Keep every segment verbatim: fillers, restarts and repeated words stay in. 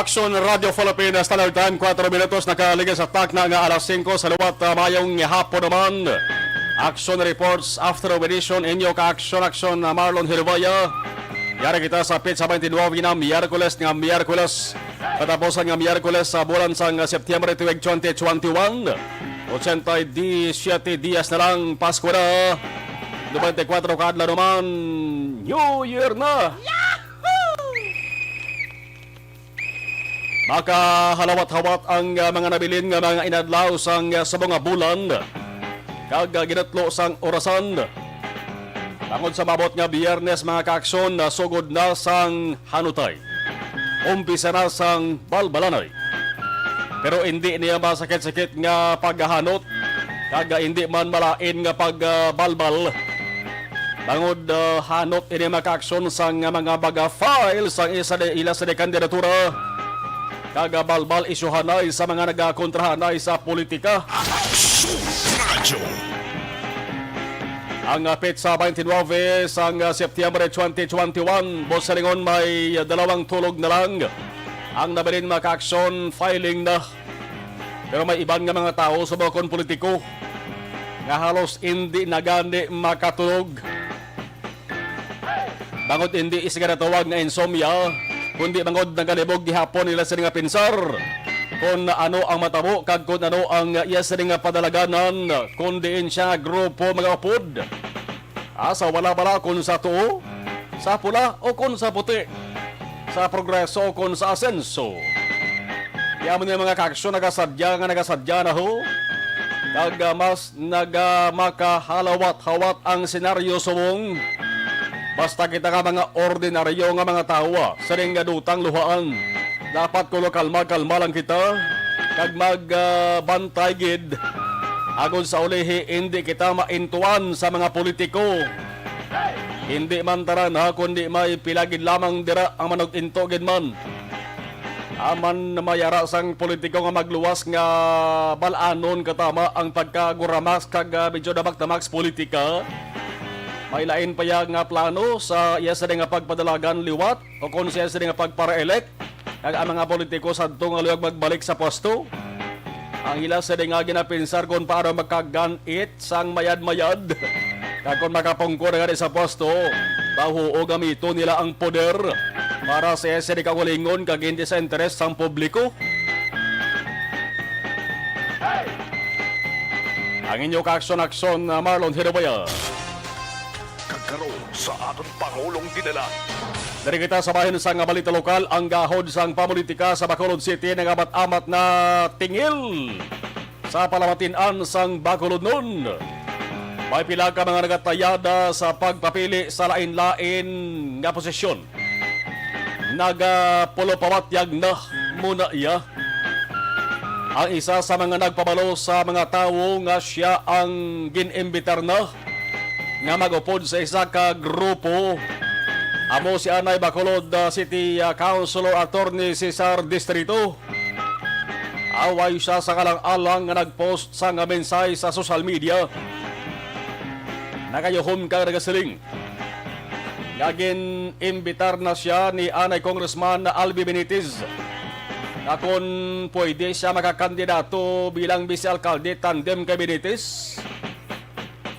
Aksyon Radio Philippines, Standard Time, kwatro minutos nakaligid sa takna nga alas singko sa liwat. Ah, mayong hapon naman. Action Reports Afternoon Edition, inyo ka Action, Action, ah, Marlon Hirvaya. Yari kita sa petsa twenty-nine nga Miyerkules nga Miyerkules. Katapusan nga Miyerkules sa bulan sang September tuig twenty twenty-one. Ochenta y siete dias na lang, Pasko na. Noventa y cuatro ka adlaw naman, New Year na. Makahalawat-hawat ang, ah, mga nabilin nga mga inadlaw sang, ah, sa mga bulan, kag, ah, ginutlo sang orasan. Bangod sa maabot nga Biyernes, mga kaaksyon, nasugod na sang hanutay. Umpisa na sang balbalanay. Pero indi niya masakit-sakit nga paghanot, kag, ah, indi man malain nga pagbalbal. Bangod, ah, hanot ini makaaksyon sang mga baga file sang isa de, ila sa de kandidatura, kag, ah, balbal isyuhanay sa mga nagakontrahanay sa politika. Aksyon Radyo. Ang, ah, petsa twenty-nine sang, ah, September twenty twenty-one, busa lingon may, ah, dalawang tulog na lang ang nabilin makaaksyon, filing na. Pero may iban nga mga tawo sa bukon politiko nga halos indi na gani makatulog. Bangod indi siya ginatawag nga insomnia, kundi bangod nagalibog gihapon nila sini nga pinsar kon ano ang matabo kag kon ano ang iya sini nga padalaganan, kon diin siya nga grupo magaupod. Ah, sa wala bala kon sa tuo, sa pula o kon sa puti, sa progreso o kon sa asenso. Di amo ni mga kaaksyon nagasadya nga nagasadya na ho. Kag, ah, mas naga makahalawat-hawat ang senaryo subong. Basta kita nga mga ordinaryo nga mga tawo, ah, sining nga dutang luhaan. Dapat kuno kalma-kalma lang kita kag mag, ah, bantay gid. Agod sa ulihi, indi kita maintuan sa mga politiko. Hindi man tanan, ha, kundi may pila gid lamang dira ang manug-into gid man. Aman mayara sang politiko nga magluwas nga bal-anon katama ang pagkaguramas kag, ah, medyo damak-damak sa politika. May lain pa ya nga plano sa iya sini nga pagpadalagan liwat o kon sa iya sini nga pagpara-elect. Kag ang mga politiko sadto nga luyag magbalik sa pwesto, ang ila sini nga ginapinsar kon paano makagan-it sang mayad-mayad. Kag kon makapungko na gani sa pwesto, daw huo gamiton nila ang poder para sa iya sini kaugalingon kag hindi sa interes sang publiko. Ang inyo kaaksyon-aksyon, ah, Marlon Hirubaya. Kag karon sa aton Pangulong Dinala. Diri kita sa bahin sang balita lokal, ang gahod sang pamulitika sa Bacolod City nagamat-amat na tingil sa palamatin-an sang Bacolodnon. May pila ka mga nagatayada sa pagpapili sa lain-lain nga posisyon. Nagapulopamatyag na muna iya. Ang isa sa mga nagpabalo sa mga tawo nga sia ang gin-imbitar na nga mag-upod sa isa ka grupo, amo si anay Bacolod, ah, City, ah, Councilor Attorney Cesar Distrito. Away siya sa kalang-alang nga nag-post sang mensahe sa social media. Nagayuhom kag nagasiling nga gin-imbitar na siya ni anay Congressman Albi Benitez nga kon pwede siya makakandidato bilang vice alkalde tandem kay Benitez.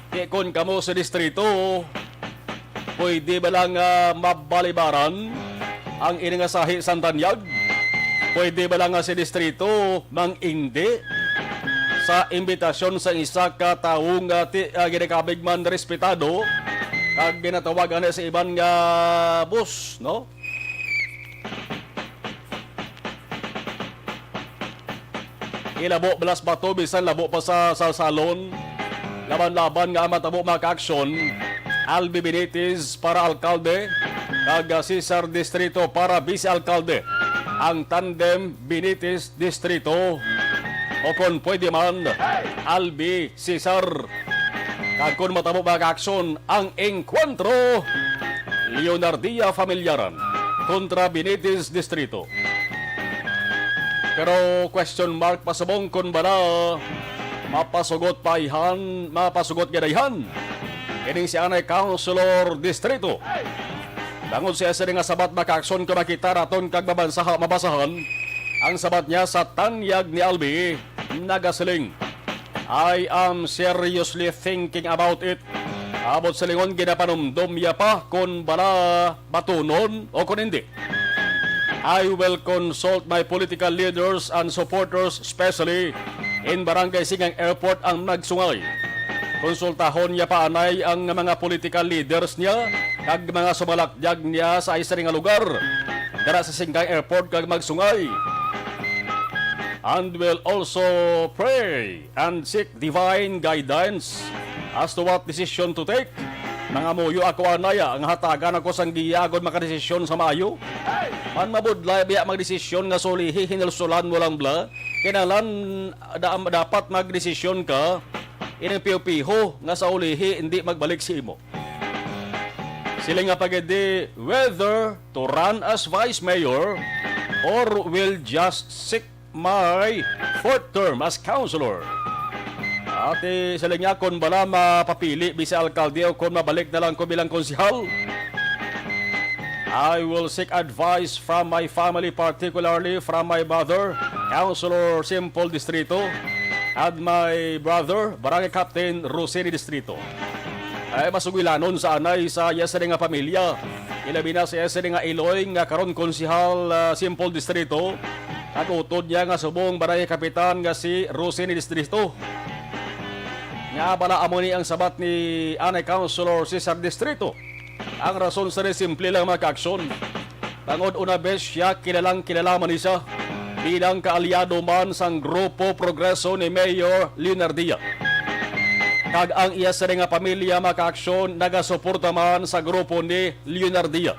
Di kon kamo sa distrito, pwede ba lang, ah, mabalibaran ang ini nga sahi sang tanyag? Pwede ba lang nga si distrito mang-indi sa imbitasyon sa isa ka tawo nga ti-, ah, ginakabig man respetado, kag ginatawag ani sa iban nga boss, no? Ilabo bala sa bato, bisan labo pa sa, sa salon. Laban-laban nga matabo, mga kaaksyon. Albi Benitez para alkalde, kag Cesar Distrito para vice alkalde. Ang tandem Benitez Distrito, o kon pwede man, Albi Cesar. Kag kon matabo, mga kaaksyon, ang engkwentro, Leonardia Familiaran kontra Benitez Distrito. Pero question mark pa subong kon bala mapasugot pa ayhan, mapasugot gid ayhan ining si anay Councilor Distrito. Tungod sa iya sini nga sabat, mga ka-aksyon, kung makita naton kag mabansaha, mabasahan, ang sabat niya sa tanyag ni Albi, nagasiling, "I am seriously thinking about it." Abot sa lingon, ginapanumdom niya pa kon bala batunon o kon hindi. "I will consult my political leaders and supporters, especially in Barangay Singang Airport ang Magsungay." Konsultahon niya pa anay ang mga political leaders niya kag mga sumalakyag niya sa isa nga lugar dara sa Singang Airport kag Magsungay. "And will also pray and seek divine guidance as to what decision to take." Nangamuyo ako anay nga hatagan ako sang giya agod makadesisyon sa maayo. Man, mabudlay biya magdesisyon nga sulihi, hinulsulan mo lang bala. Kinahanglan da-, dapat magdesisyon ka, ining piho-piho nga sa ulihi hindi magbalik sa imo. Sila nga pagidi whether to run as vice mayor or will just seek my fourth term as councilor. Ati sila niya kon bala mapapili bisi alkalde o kon mabalik na lang ko bilang konsehal. "I will seek advice from my family, particularly from my mother, Councilor Simple Distrito, and my brother, Barangay Captain Rosini Distrito." Ay, masugilanon sa anay sa iya sini nga pamilya. Ilabi na sa iya sini nga iloy nga karon konsehal, ah, Simple Distrito. Nag-utod niya nga subong barangay kapitan nga si Rosini Distrito. Nga bala amo ni ang sabat ni anay Councilor Cesar Distrito. Ang rason sa simple lang, mga ka-aksyon. Tungod una bes siya kilalang kilala man ni siya bilang kaalyado man sang Grupo Progreso ni Mayor Leonardia. Kag ang iya sini nga pamilya, mga ka-aksyon, nagasuporta man sa grupo ni Leonardia.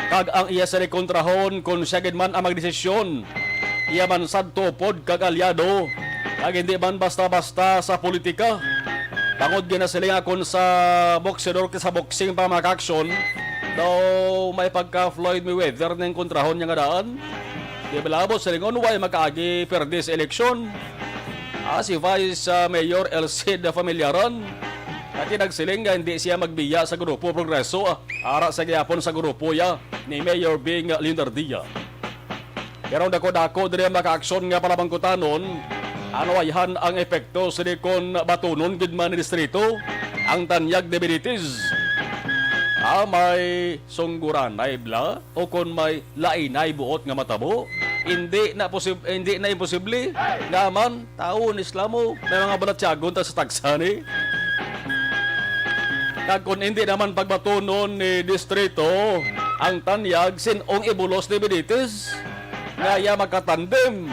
Kag ang iya sini kontrahon kon siya gid man ang magdesisyon, iya man sad tupod kag alyado, kag hindi man basta-basta sa politika. Tungod ginasiling akon sa boksidor kay sa boxing pa, mga ka-aksyon, daw may pagka Floyd Mayweather ning kontrahon niya nga daan. Di ba labot sa lingon, way makaagi perde sa eleksyon? Ah, si Vice, ah, Mayor El Cid Familiaran, ati nagsiling nga hindi siya magbiya sa Grupo Progreso, ah, ara sa gihapon sa grupo ya ni Mayor Bing Leonardia. Pero ang dako-dako diri ang mga ka-aksyon nga palabangkutanon, ano ayhan ang epekto sini kon batunon gid man ni distrito ang tanyag ni Benitez? Ah, may sungguranay bala o kon may lainay buot nga matabo? Hindi na posib-, hindi na imposible nga man tawo ni Islamo may mga balatyagon ta sa tagsa ni. Kag kon hindi naman pagbatunon ni distrito ang tanyag, sin-ong ibulos ni Benitez nga iya makatandem?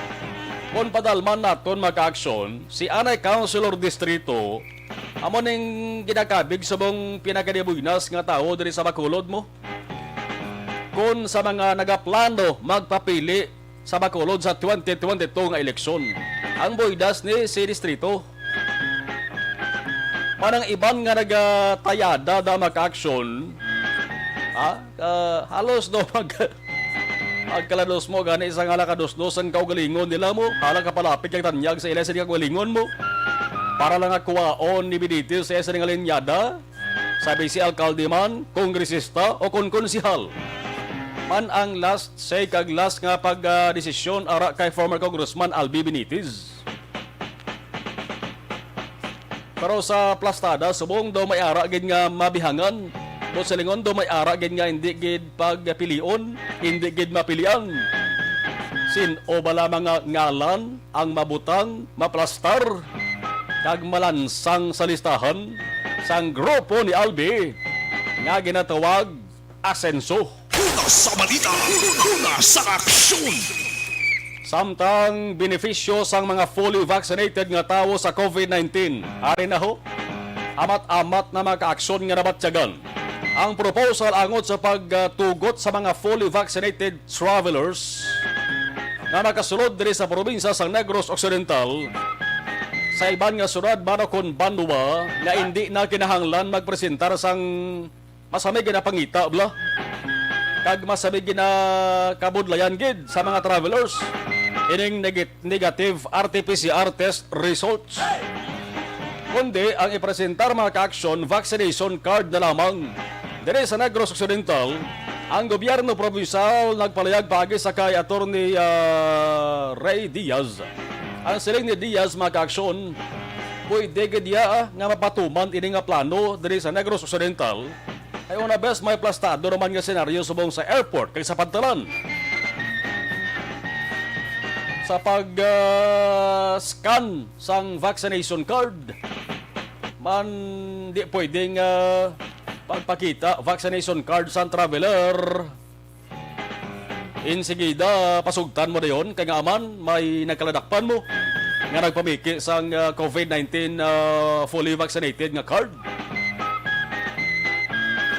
Kon padalman naton, mga ka-aksyon, si anay Councilor Distrito amo ning ginakabig subong pinakadibuinas nga tawo diri sa Bacolod mo. Kon sa mga nagaplano magpapili sa Bacolod sa twenty twenty-two nga eleksyon, ang buidas ni si distrito. Manang iban nga nagatayada da, mga ka-aksyon, ha? Ah, halos do mag-, magkalados mo gani sa nga nakadusdos ang kaugalingon nila mo. Hala ka palapit kag tanyag sa ila sa kaugalingon mo. Para lang nga kuwaon ni Benitez sa isa nga linyada, sabi si alkalde man, kongresista o kon konsihal. Man ang last say kag last nga pag, ah, desisyon ara kay former Congressman Albi Benitez. Pero sa plastada, subong daw may ara gid nga mabihangan. Buot silingon daw may ara gid nga hindi gid pagpilion, hindi gid mapilian. Sin-o bala mga ngalan ang mabutang, maplastar, kag malansang sa listahan sang grupo ni Albi nga ginatawag Asenso? Una sa balita, una sa aksyon. Samtang benepisyo sang mga fully vaccinated nga tawo sa COVID nineteen, ari na ho, amat-amat na mga kaaksyon nga nabatyagan. Ang proposal angot sa pagtugot sa mga fully vaccinated travelers nga nakasulod diri sa probinsya sa Negros Occidental, sa iban nga syudad man o kon banwa nga indi na kinahanglan magpresentar sang masamig nga pangita, bala, kag masamig nga kabudlayan gid sa mga travelers ining neg-, negative R T P C R test results, kundi ang ipresentar, mga kaaksyon, vaccination card na lamang. Diri sa Negros Occidental, ang gobyerno probinsyal nagpalayag paagi sa kay Attorney, ah, Ray Diaz. Ang siling ni Diaz, mga kaaksyon, pwede gid iya nga mapatuman ini nga plano diri sa Negros Occidental. Ay una bes may plastado naman nga senaryo subong sa airport kag sa pantalan. Sa pag, ah, scan sang vaccination card, man di pwedeng, ah, pagpakita vaccination card sang traveler. Insigida, pasugtan mo dayon kay nga aman may nagkaladakpan mo nga nagpamiki sang, ah, covid nineteen, ah, fully vaccinated nga card.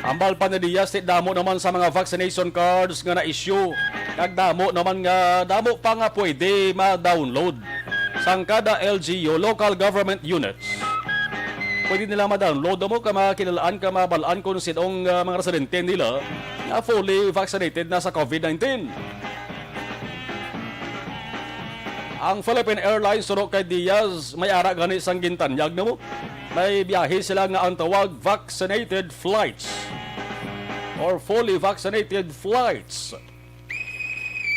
Ambal pa ni Diaz, ti damo naman sa mga vaccination cards nga na-issue, kag damo naman nga, damo pa nga pwede ma-download sang kada L G U, local government units. Pwede nila ma-download mo ka makilalaan ka mabalaan kung sinong, ah, mga residente nila nga fully vaccinated na sa covid nineteen. Ang Philippine Airlines, suno kay Diaz, may ara gani sang gintanyag namo. May biyahe sila nga ang tawag vaccinated flights or fully vaccinated flights.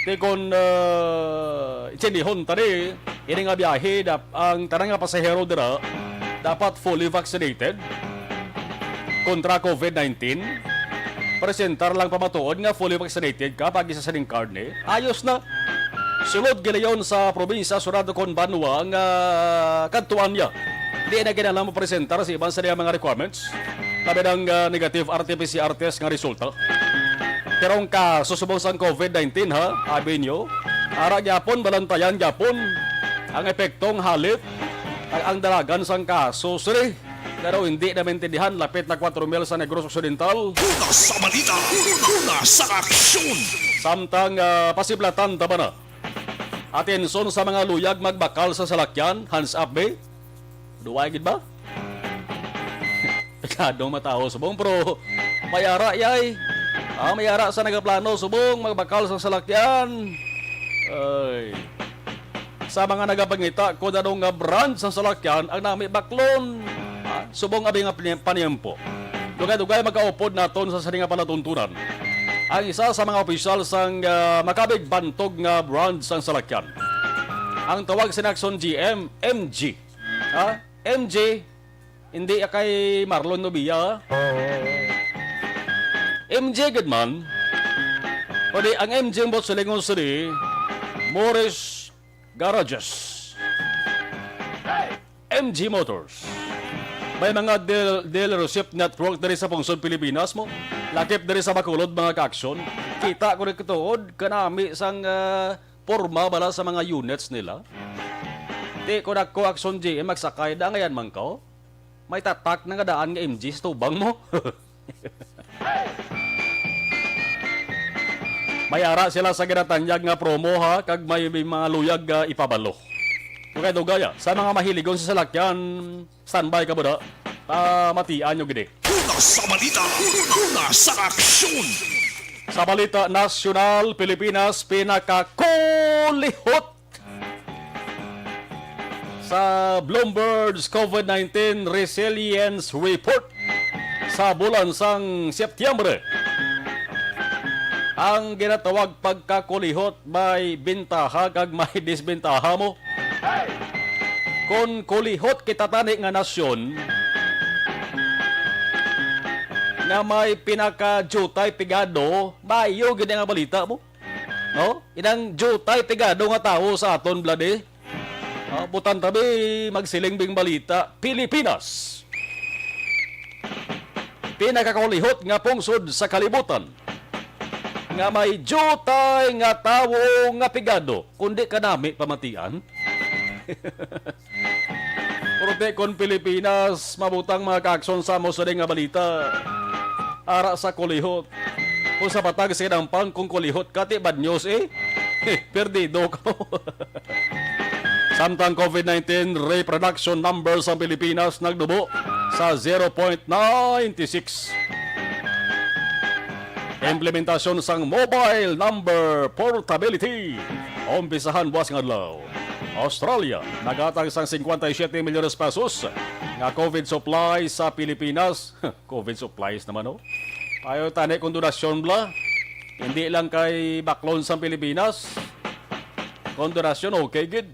Ti kon, ah, itsinihon tani, ini nga biyahe, dap-, ang tanan nga pasahero dira dapat fully vaccinated kontra covid nineteen. Presentar lang pamatuod nga fully vaccinated ka pag isa sining card ni. Ayos na. Sulod gilayon sa probinsya, syudad kon banwa nga kadtuan niya. Di na kinahanglan mo presentar sa iban sa iyang mga requirements. Labi ng, ah, negative R T P C R test nga resulta. Pero ang kaso subong sang covid nineteen, ha, abi nyo, ara gyapon, balantayan gyapon ang epektong halit ang, ang dalagan sang kaso. Siri, pero hindi na maintindihan, lapit na kwatro mil sa Negros Occidental. Una sa balita, una sa aksyon. Samtang, ah, pasiblatan ta ba na? Atenson sa mga luyag magbakal sa salakyan, hands up, be. Duway gid ba? Kadong matawo subong, pero may ara, yay. Ah, may ara sa nagaplano subong magbakal sa salakyan. Ay. Sa mga nagapangita kung ano nga brand sa salakyan ang nami baklon. Ah, subong abi nga pani-, paniyempo. Dugay-dugay makaupod naton sa sini nga palatuntunan. Ang isa sa mga opisyal sang, ah, makabig bantog nga brand sang salakyan. Ang tawag sa Naxon G M, M G. Ha? M G. Hindi ya kay Marlon Novia. M G gid man. Kundi ang M G ang buot silingon sini, Morris Garages. M G Motors. May mga deal-, dealership network diri sa pungsod Pilipinas mo. Lakip diri sa Bacolod, mga kaaksyon. Kita ko rin katuod, kanami sang, ah, porma bala sa mga units nila. Ti, kung ako, Aksyon G M, magsakay, dangayan man ko. May tatak na nga daan nga M G sa tubang mo. May ara sila sa ginatanyag nga promo, ha, kag may, may mga luyag, ah, ipabalo. Dugay-dugay, ah, sa mga mahiligon sa salakyan, standby ka mo na. Pamatian nyo gini. Una sa balita, una sa aksyon. Sa balita nasyonal, Pilipinas pinakakulihot sa Bloomberg's covid nineteen Resilience Report sa bulan sang Setyembre. Ang ginatawag pagkakulihot may bintaha kag may disbintaha mo. Kon kulihot kita tani nga nasyon nga may pinakadiutay pigado, maayo gid nga balita mo. No? Inang diutay pigado nga tawo sa aton, bladi. Ah, butan tabi, magsiling bing balita, Pilipinas. Pinakakulihot nga pungsod sa kalibutan nga may diutay nga tawo nga pigado, kundi kanami pamatian. Pero ti kon Pilipinas, mabutang mga kaaksyon sa mo sini nga balita. Ara sa kulihot. Kung sa patag sa kinampang, kung kulihot ka, ti bad news, eh. Perdido ka mo. Samtang covid nineteen reproduction number sa Pilipinas nagdubo sa zero point nine six. Implementasyon sang mobile number portability. Umpisahan buwas nga adlaw. Australia, naghatag sang cincuenta y siete milyones pesos nga covid supply sa Pilipinas. Covid supplies naman, oh. Ayo tani kung donasyon bala. Hindi lang kay baklon sa Pilipinas. Kung donasyon, okay gid.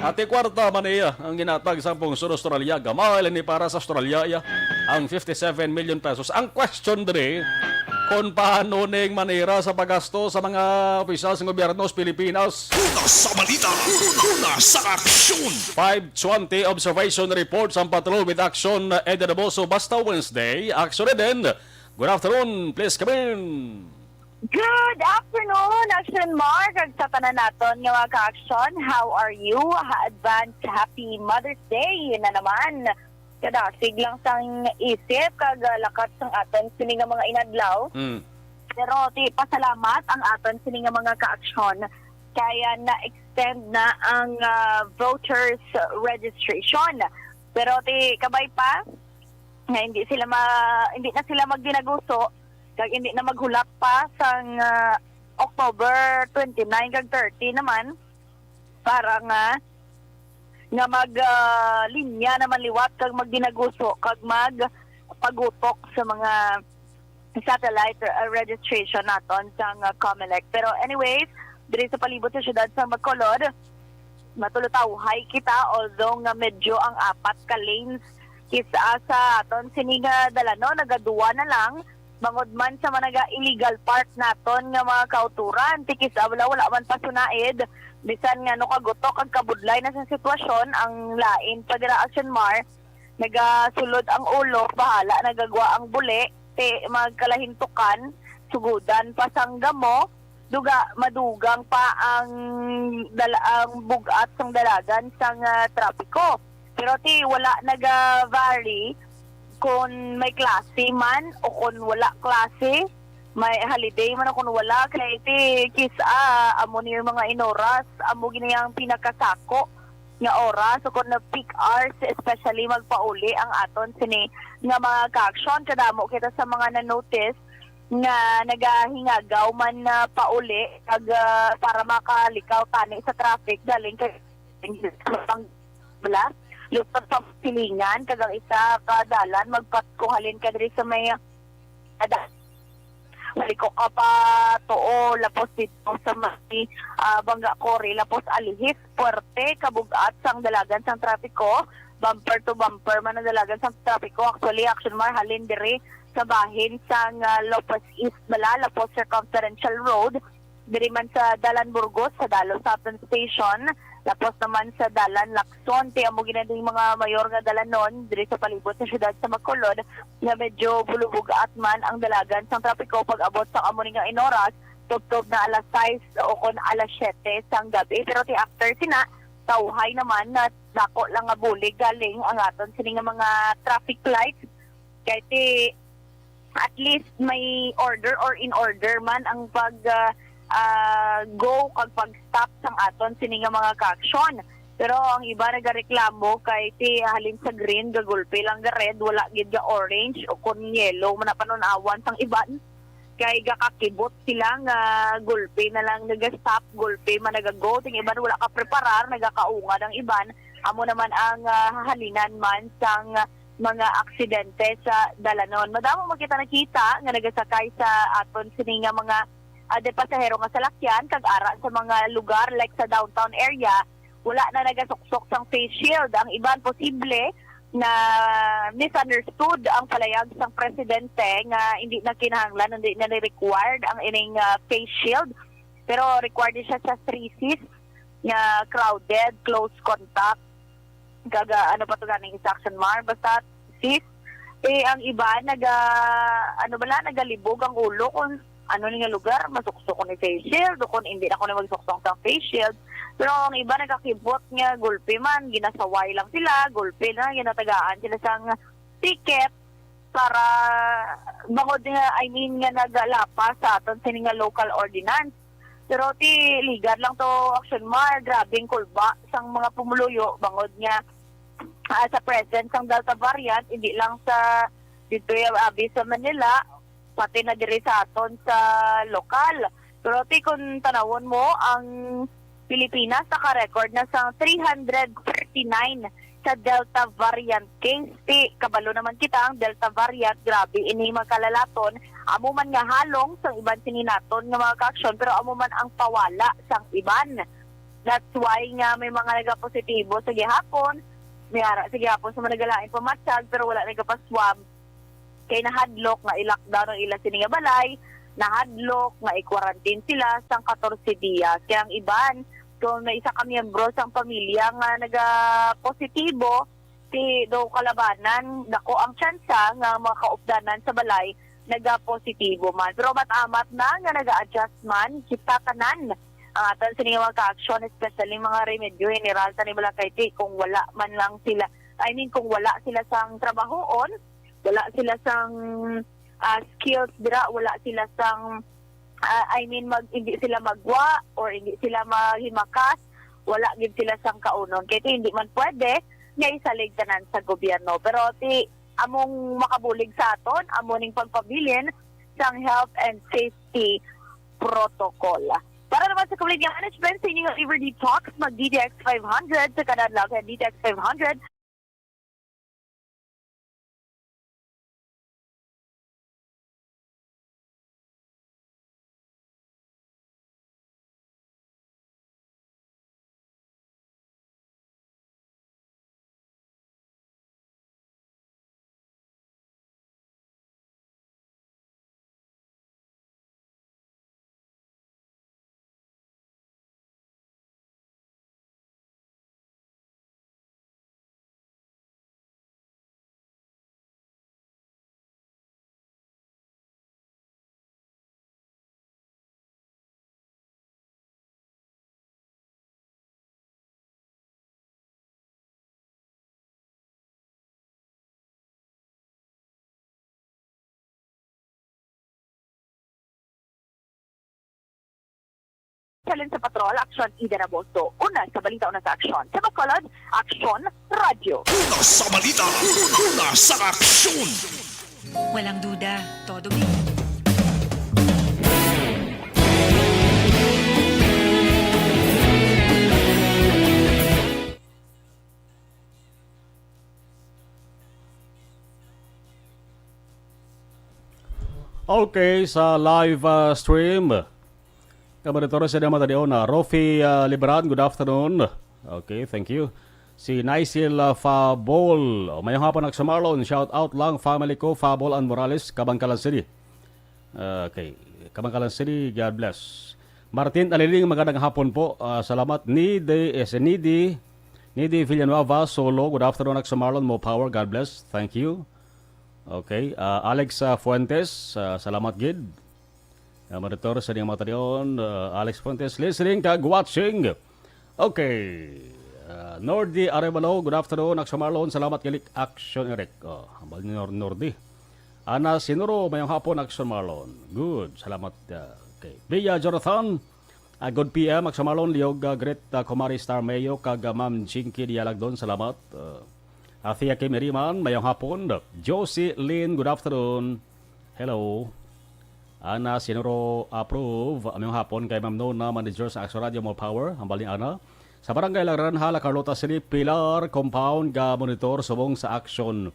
Ati kwarta man iya ang ginatag sa pungsod Australia. Gamay lang ni para sa Australia iya ang fifty-seven million pesos. Ang question diri, kung paano ning manera sa paggasto sa mga opisyal sa gobyerno sa Pilipinas. Una sa balita, una sa aksyon. Five twenty observation report sa Patrol with Action, Eden Abuso, basta Wednesday. Action Eden, good afternoon, please come in. Good afternoon, Action Mar, kag sa tanan naton nga mga ka-action. How are you? Ha, advance Happy Mother's Day na naman. Kadasig lang sang isip kag ah, lakat sang aton sini nga mga inadlaw. Mm. Pero ti pasalamat ang aton sini nga mga ka-action kaya na-extend na ang ah, voters registration. Pero ti kabay pa nga hindi sila ma, hindi na sila magdinaguso kag hindi na maghulap pa sang ah, October twenty-nine kag thirty naman para nga nga mag ah, linya naman liwat kag magdinaguso kag mag pagutok sa mga satellite uh, registration naton sang uh, Comelec. Pero anyways, diri sa palibot sa siyudad sa Bacolod, matulutawhay kita, although nga medyo ang apat ka lanes kis-a sa aton sini nga dalanon nagaduwa na lang, bangod man sa mga illegal park naton nga mga kauturan, ti kis-a wala, wala man pasunaid, bisan nga no kagutok kag kabudlay na sa sitwasyon ang lain pa dira Action Mar, nagasulod ang ulo, bahala nagagwa ang buli, ti magkalahintukan, sugudan pa sang gamo, duga madugang pa ang dala, ang bugat sang dalagan sang ah, trapiko. Pero ti wala naga-vary kung may klase man o kung wala klase, may holiday man o kung wala, kay ti kis-a amo ni mga inoras, amo gini ang pinakasako nga oras o kung na peak hours, especially magpauli ang aton sini nga mga ka-action. Kadamo kita sa mga na-notice nga nagahingagaw man na pauli kag ah, para makalikaw tani sa traffic galing kay bla lusot sa silingan kag ang isa ka dalan magpatko halin ka diri sa may ada maliko ka pa tuo lapos dito sa may ah, Bangga Kori lapos alihis puwerte kabug-at sang dalagan sang trapiko, bumper to bumper man ang dalagan sang trapiko. Actually, Action Mar, halin diri sa bahin sang ah, Lopez East bala lapos Circumferential Road, diri man sa Dalan Burgos sa Dalo Southern Station, lapos naman sa Dalan Lacson. Ti amo gina ding mga mayor nga dalanon diri sa palibot sa siyudad sa Bacolod nga medyo bulubugat man ang dalagan sang trapiko pag-abot sa amo ni nga inoras, tubtob na alas sais o kon alas siyete sang gabi. Pero ti after sina, tawhay naman na dako lang nga bulig galing ang aton sini nga mga traffic lights. Kay ti at least may order or in order man ang pag ah, ah, go kag pag-stop sang aton sini nga mga ka-action. Pero ang iba nagareklamo kay ti halin sa green gagulpi lang ga red, wala gid ga orange o kon yellow man na panun-awan sang iban. Kay gakakibot sila nga gulpi na lang naga-stop, gulpi man naga-go. Ting iban wala ka preparar, nagakaungad ang iban. Amo naman ang ah, halinan man sang mga aksidente sa dalanon. Madamo man kita nakita nga nagasakay sa aton sini nga mga ah, de pasahero nga salakyan kag ara sa mga lugar like sa downtown area, wala na nagasuksok sang face shield. Ang iban posible na misunderstood ang palayag sang presidente nga hindi na kinahanglan, hindi na required ang ining ah, face shield. Pero required siya sa three Cs nga crowded, close contact, kag ah, ano pa to ganing isa, Action Mar, basta sis, eh, ang iba naga, ano bala, nagalibog ang ulo kung ano ni nga lugar, masuksok ko ni face shield, o kung hindi na ko na magsuksok sa face shield. Pero ang iba nagakibot nga gulpi man, ginasaway lang sila, gulpi na, ginatagaan sila sang ticket para bangod nga, I mean, nga nagalapas sa aton sini nga local ordinance. Pero ti ligad lang to, Action Mar, grabing kulba sang mga pumuluyo bangod nga ah, sa presence sang Delta variant, hindi lang sa dito abi sa Manila, pati na diri sa aton sa lokal. Pero ti kung tanawon mo, ang Pilipinas naka-record na sa three hundred thirty-nine sa Delta variant case. Ti, kabalo naman kita, ang Delta variant, grabe ini, mga kalalaton. Amo man nga halong sang iban sini naton nga mga kaaksyon, pero amo man ang pawala sang iban. That's why nga may mga nagapositibo sa gihapon, may ara sa gihapon sa mga nagalain pamatsyag, pero wala nagapaswab. Kay nahadlok nga i-lockdown ang ila sini nga balay, nahadlok nga i-quarantine sila sang katorse dias. Kay ang iban, kung may isa ka miyembro sang pamilya nga nagapositibo, ti daw kalabanan, dako ang tsansa nga mga kaupdanan sa balay nagapositibo man. Pero amat-amat na nga naga-adjust man kita tanan. Ang aton sini nga mga kaaksyon, especially mga remedyo general, tani bala kay ti, kung wala man lang sila, I mean, kung wala sila sang trabahoon, wala sila sang, ah, skills dira, wala sila sang, ah, I mean, mag, hindi sila magwa or hindi sila maghimakas, wala gid sila sang kaunon. Kay ti, hindi man pwede nga isalig tanan sa gobyerno. Pero ti, among makabulig sa aton, amo ning pagpabilin sang health and safety protocol. Para naman sa Community Management, sa inyong River Detox, mag D T X five hundred sa kada adlaw, kay D T X five hundred. Challenge sa Patrol, Aksyon, Ida Naboso. Una sa balita, una sa aksyon. Sa Bacolod, Aksyon, Radyo. Una sa balita, una sa aksyon. Walang duda, todo bien. Okay, sa live, ah, stream, kamonitor sa mga tadion na Rofi, ah, Liberan, good afternoon. Okay, thank you. Si Nisil, ah, Fabol, mayong hapon, Aksyon Marlon. Shout out lang, family ko, Fabol and Morales, Kabankalan City. Okay, Kabankalan City, God bless. Martin Aliling, magandang hapon po. Ah, salamat. Nidi, eh, si Nidi, Nidi Villanueva, Solo, good afternoon, Aksyon Marlon, more power, God bless. Thank you. Okay, ah, Alex, ah, Fuentes, ah, salamat gid. Ah, monitor sa inyong mga tadion, ah, Alex Fuentes, listening kag watching. Okay. Ah, Nordy Arevalo, good afternoon, Aksyon Marlon. Salamat gid, Aksyon Eric. Oh, hambal ni Nor-, Nordy. Ana Sinuro, mayong hapon, Aksyon Marlon. Good, salamat. Ah, okay. Bia Jonathan, ah, good P M, Aksyon Marlon, liog, ah, great, ah, Kumari Star Mayo, kag, ah, Ma'am Jinky Dialagdon, salamat. Ah, Athea Kim Iriman, mayong hapon. Josie Lynn, good afternoon. Hello. Ana Sinuro, approve. Mayong hapon kay Ma'am Nona, manager sa Aksyon Radio, more power. Hambal ni Ana. Sa Barangay Laranjal, La Carlota City, Pilar Compound, ga monitor subong sa Aksyon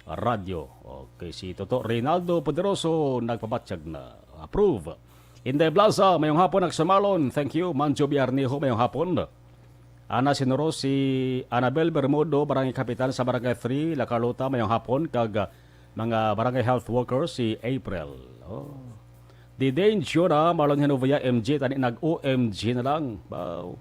Radio. Okay, si Toto Reynaldo Poderoso nagpabatyag na. Approve. Inday Blaza, mayong hapon, Aksyon Marlon. Thank you. Manjo Biarniho, mayong hapon. Ana Sinuro, si Annabel Bermudo, barangay kapitan sa Barangay three, La Carlota, mayong hapon, kag, ah, mga barangay health worker, si April. Oh. Didane Jura, Marlon Genovia, M G, tani nag-O M G na lang. Wow.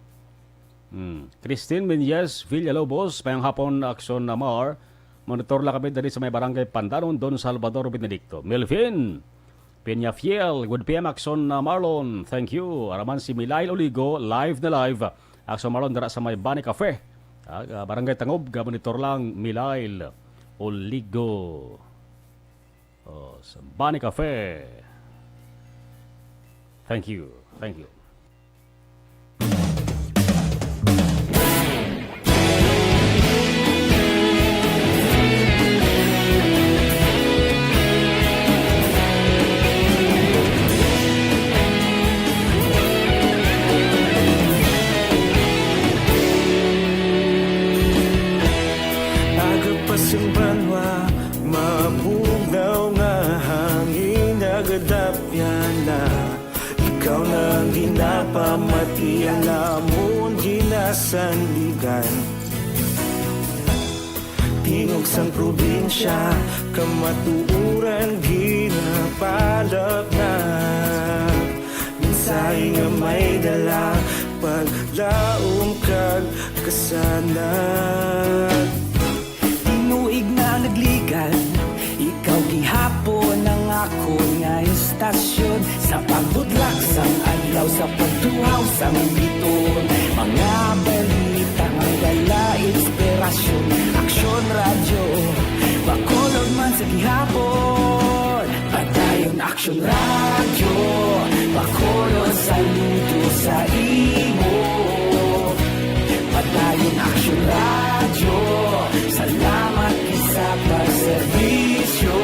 Hmm. Christine Menyes Villalobos, mayong hapon, Aksyon Mar. Monitor lang kami diri sa may barangay Pandanon, Don Salvador Benedicto. Melvin Peñafiel, good P M, Aksyon, uh, Marlon. Thank you. Araman si Milail Oligo, live na live. Aksyon Marlon, dira sa may Bani Cafe. Ah, barangay Tangob, ga monitor lang, Milail Oligo. Oh, sa Bani Cafe. Thank you. Thank you. Ikaw na ang ginapamati, ang amon ginasandigan. Tingog sang probinsya, kamatuoran ginapalapnag. Mensahe nga may dala, paglaom kag kasanag. Tinuig na nagligad, ikaw gihapon ang akon nga istasyon. Sa pagbudlak sang adlaw, sa pagtuhaw sang biton, mga balita nga dala inspirasyon. Aksyon Radyo, Bacolod man sa gihapon. Padayon Aksyon Radyo, Bacolod, saludo sa imo. Padayon Aksyon Radyo, salamat gid sa pagserbisyo.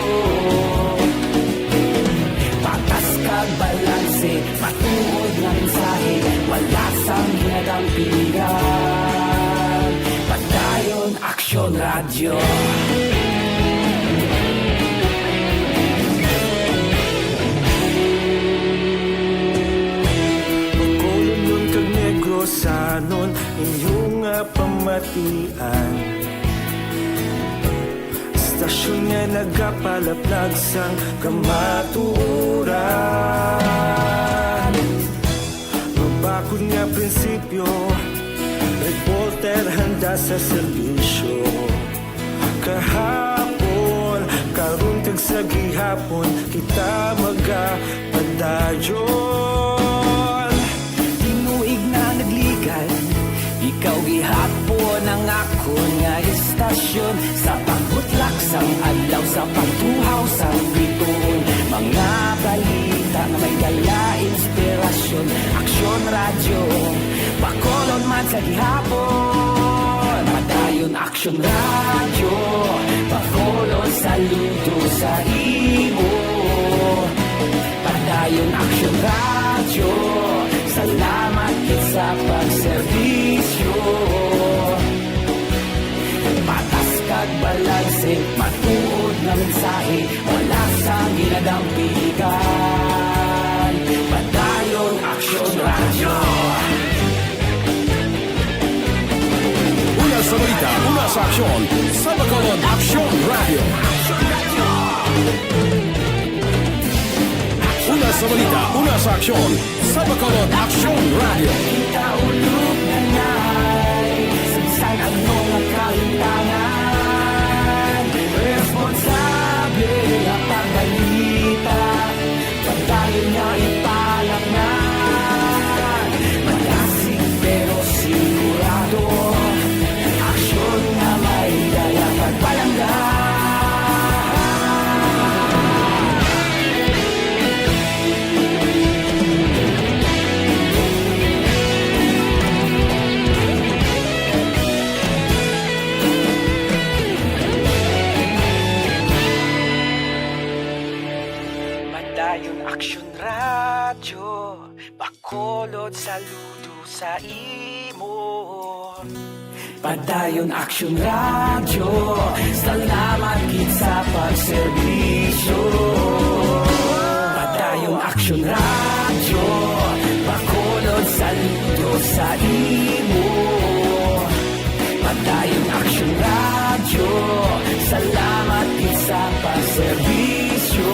Patas kag balanse, matuod nga mensahe, wala sang ginadampigan. Padayon Aksyon Radyo. Bacolodnon kag Negrosanon, inyo nga pamatian. Istasyon nga nagapalaplag sang kamatuoran. Mabakod nga prinsipyo, reporter handa sa serbisyo. Kahapon, karon kag sa gihapon, kita magapadayon. Tinuig na nagligad, ikaw gihapon ang akon nga istasyon. Sa pagbutlak sang adlaw, sa pagtuhaw sang biton, mga balita nga may dala inspirasyon. Aksyon Radyo, Bacolod man sa gihapon. Padayon Aksyon Radyo, Bacolod, saludo sa imo. Padayon Aksyon Radyo, salamat gid sa pagserbisyo. Patas kag balanse, matuod nga mensahe, wala sang ginadampigan. Padayon Aksyon Radyo. Una sa balita, una sa aksyon, sa Bacolod Aksyon Radyo. Una sa balita, una sa aksyon, sa Bacolod Aksyon Radyo. Kita ulog na nay, sa bisan ano nga kahimtangan, responsable nga pagbalita. Padayon nga ipalaknag, madasig pero sigurado, aksyon nga may dala kag palangga. Padayon Aksyon Radyo, Bacolod, saludo sa imo. Padayon Aksyon Radyo, salamat gid sa pagserbisyo. Padayon Aksyon Radyo, Bacolod, saludo sa imo. Padayon Aksyon Radyo, salamat gid sa pagserbisyo.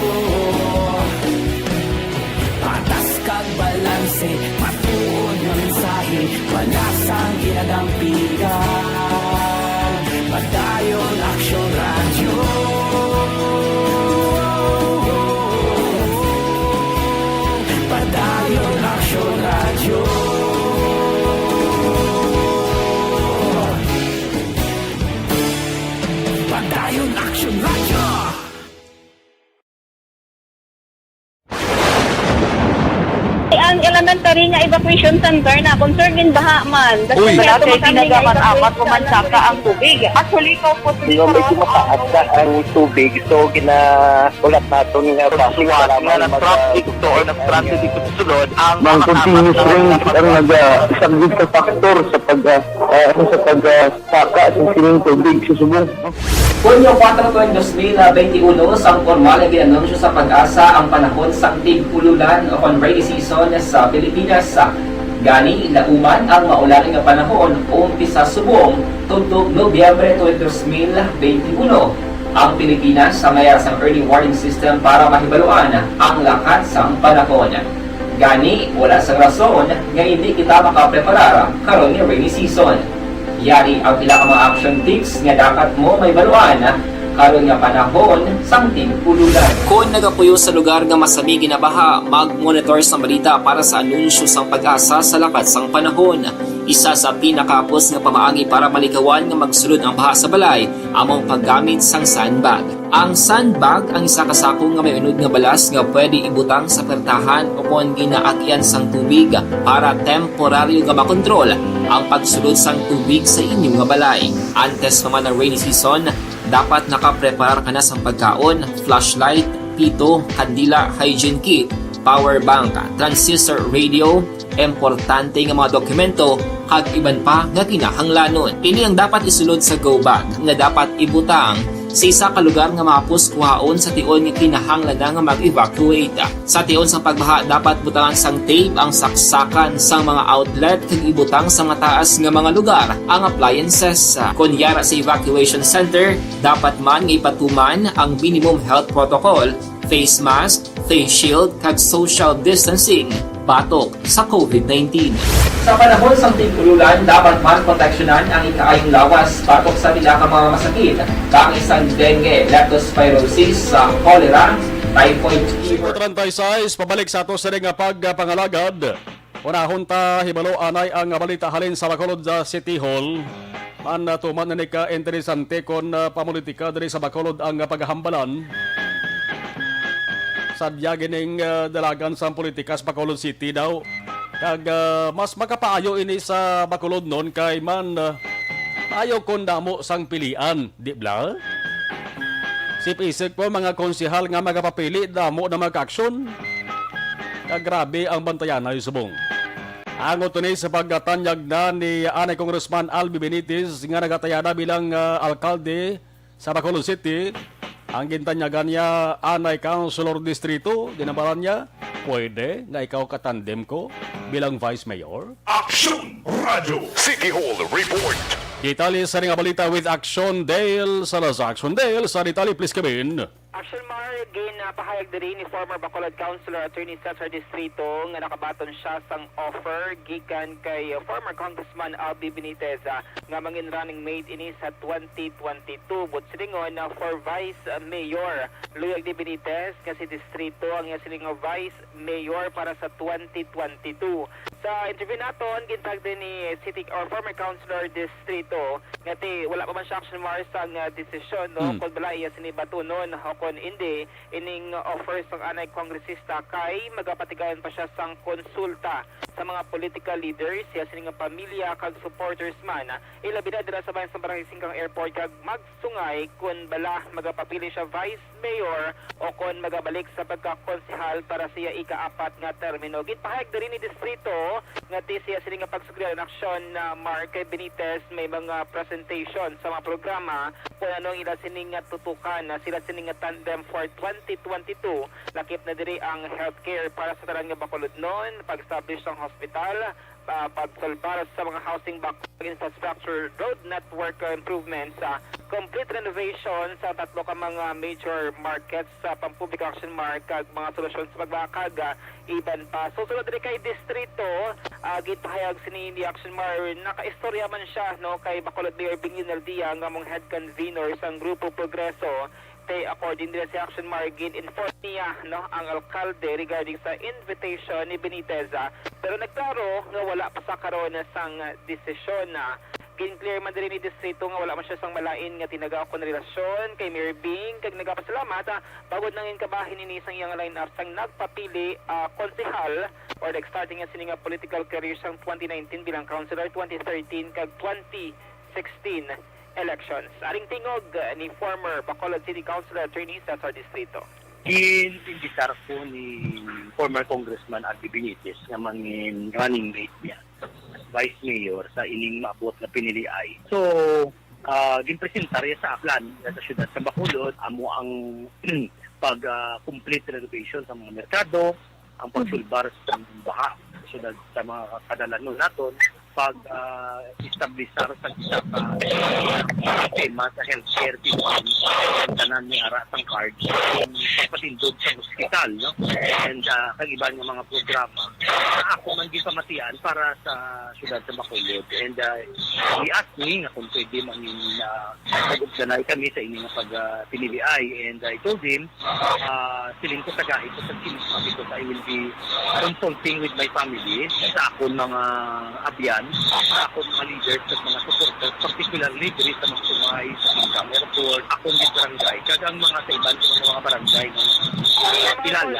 Patas kag balanse, matuod nga mensahe, wala sang ginadampigan. Padayon Aksyon Radyo. Padayon Aksyon Radyo. Padayon Aksyon Radyo. Ang elementary nga evacuation center na concern gid baha man. Uy. Malate, tinaga man apat o man saka ang tubig. Actually, ikaw po, sino may kumakaat na ang tubig? So, gina-, ulat naton nga basi nga nag-traffic to or nag-traffic dito sa sulod, ang mga continuous rain ang nag-, ah, isang gid ka factor sa pag, ah, ah, ano, sa pag, ah, saka sa sining tubig sa subong. Hunyo kuwatro tuig dos mil benti uno, sang pormal nga gin-anunsyo sa PAGASA ang panahon sang tig-ululan o kon rainy season sa Pilipinas. Gani, lauman ang maulan nga panahon umpisa subong tubtob Nobyembre tuig dos mil benti uno. Ang Pilipinas may ara sang early warning system para mahibaluan ang lakat sang panahon. Gani, wala sang rason nga hindi kita makapreparar karon nga rainy season. Yari ang pila ka mga action tips nga dapat mo mahibaluan karon nga panahon sang tig-ululan. Kon nagapuyo sa lugar nga masami ginabaha, mag-monitor sang balita para sa anunsyo sang PAGASA sa lakat sang panahon. Isa sa pinakahapos nga pamaagi para malikawan nga magsulod ang baha sa balay amo ang paggamit sang sandbag. Ang sandbag ang isa ka sako nga may unod nga balas nga pwede ibutang sa pertahan o kon ginaagyan sang tubig para temporaryo nga makontrol ang pagsulod sang tubig sa inyo nga balay. Antes pa man ang rainy season, dapat nakapreparar ka na sang pagkaon, flashlight, pito, kandila, hygiene kit, power bank, transistor radio, importante nga mga dokumento, kag iban pa nga kinahanglanon. Ini ang dapat isulod sa go bag nga dapat ibutang sa isa ka lugar nga mahapos kuhaon sa tion nga kinahanglan na nga mag-evacuate. Sa tion sang pagbaha, dapat butangan sang tape ang saksakan sang mga outlet kag ibutang sa mataas nga mga lugar ang appliances. Kon yara sa evacuation center, dapat man nga ipatuman ang minimum health protocol, face mask, face shield, kag social distancing batok sa covid nineteen. Sa panahon sang tig-ululan, dapat man proteksyonan ang ikaayong lawas batok sa pila ka mga masakit, kaangay sang dengue, leptospirosis, sa cholera, typhoid fever. Treinta y seis, pabalik sa ato sini nga pagpangalagad. Unahon ta hibalo anay ang balita halin sa Bacolod, ah, City Hall. Man, ah, tuman na ni ka interesante kon, ah, pamulitika diri sa Bacolod ang, ah, paghambalan. Sadya gining, ah, dalagan sang politika sa Bacolod City daw. Kag, ah, mas makapaayo ini sa Bacolodnon kay man, ah, maayo kon damo sang pilian, di bala? Sip-isip ko, mga konsehal nga magapapili, damo na magka-aksyon. Kag grabe ang bantayanay subong. Ang utoni sa pagkatanyag na ni anay Congressman Albi Benitez nga nagatayada bilang, ah, alkalde sa Bacolod City, ang gintanyagan niya anay councilor distrito, ginambaran niya, "Pwede nga ikaw katandem ko bilang vice mayor?" Action Radio City Hall Report. Detalye sa nga balita with Action Dale Salazar. Action Dale, sa detalye, please come in. Action Mar, ginapahayag diri ni former Bacolod Councilor Attorney Cesar Distrito nga nakabaton siya sang offer gikan kay former Congressman Albi Benitez, ah, nga mangin running mate ini sa twenty twenty-two. Buot silingon, ah, for Vice Mayor. Luyag ni Benitez nga si Distrito ang iya sining nga Vice Mayor para sa twenty twenty-two. Sa interview naton, gintag din ni City or former Councilor Distrito nga ti wala pa man siya, Action Mar, sang, ah, desisyon, no, Hmm. kung bala iya sini batunon o kung hindi ining offer sang anay kongresista, kay magapatigayon pa siya sang konsulta sa mga political leaders, iya sini nga pamilya kag supporters man, ilabi na dira sa bayan sa Barangay Singkang Airport, kag magsungay kon bala magapapili siya vice mayor o kon magabalik sa pagkakonsehal para sa iya ikaapat nga termino. Ginpahayag diri ni Distrito nga ti siya sini nga pagsugdan, Action, ah, Mar, kay Benitez may mga presentation sa mga programa kung ano ang ila sini nga tutukan, ah, sila sini nga tandem for twenty twenty-two. Lakip na diri ang healthcare para sa tanan nga Bacolodnon, pag-establish sang hospital, ah, pagsulbad sa mga housing back infrastructure, road network, ah, improvements, ah, complete renovation sa tatlo ka mga major markets sa pampubliko, Action Mar, kag mga solusyon sa pagbakag, ah, iban pa. So, sulod diri kay Distrito, ah, gipahayag sini ni Action Mar, nakaistorya man siya, no, kay Bacolod Mayor Benigno Zaldia nga among head convener sang Grupo Progreso. Kay according dira si Action Mar, gin-inform niya, no, ang alkalde regarding sa invitation ni Benitez, ah, pero nagklaro nga wala pa sa karon sang desisyon na. Gin-clear man diri ni Distrito nga wala man siya sang malain nga tinaga o kon relasyon kay Mayor Bing, kag nagapasalamat, ah, bangod nangin kabahin ini sang iyang lineup sang nagpapili, ah, konsehal or nag-start niya sini nga political career sang twenty nineteen bilang councilor, twenty thirteen kag twenty sixteen elections. Aring tingog, uh, ni former Bacolod City Councilor Attorney Cesar Distrito. Gin-imbitar ko ni former Congressman Albi Benitez nga mangin running mate niya, vice mayor, sa ining maabot nga piniliay. So, ah, ginpresentar ya sa aklan ya sa siyudad sa Bacolod, amo ang pag, ah, complete renovation sa mga merkado, ang pagsulbar sa baha sa siyudad sa mga kadalanon naton, pag, ah, establisar sa isa ka sistema sa healthcare system, ang tanan ni ara sang card, ang pagpatindog sa hospital, no? And, ah, kag iban nga mga programa na ako man ginpamatian para sa siyudad sa Bacolod. And, ah, he asked me nga kung pwede man, ah, mag-ugdanay kami sa inyo nga pag, ah, piniliay. And I told him, ah, siling ko tagai ko sa sinima because I will be consulting with my family, sa akon mga abyan, sa akon mga leaders, sa mga supporters, particularly diri sa Magtumay, sa Singkang Airport, akon gid barangay, kag ang mga sa iban sa mga, mga barangay nga mga kilala.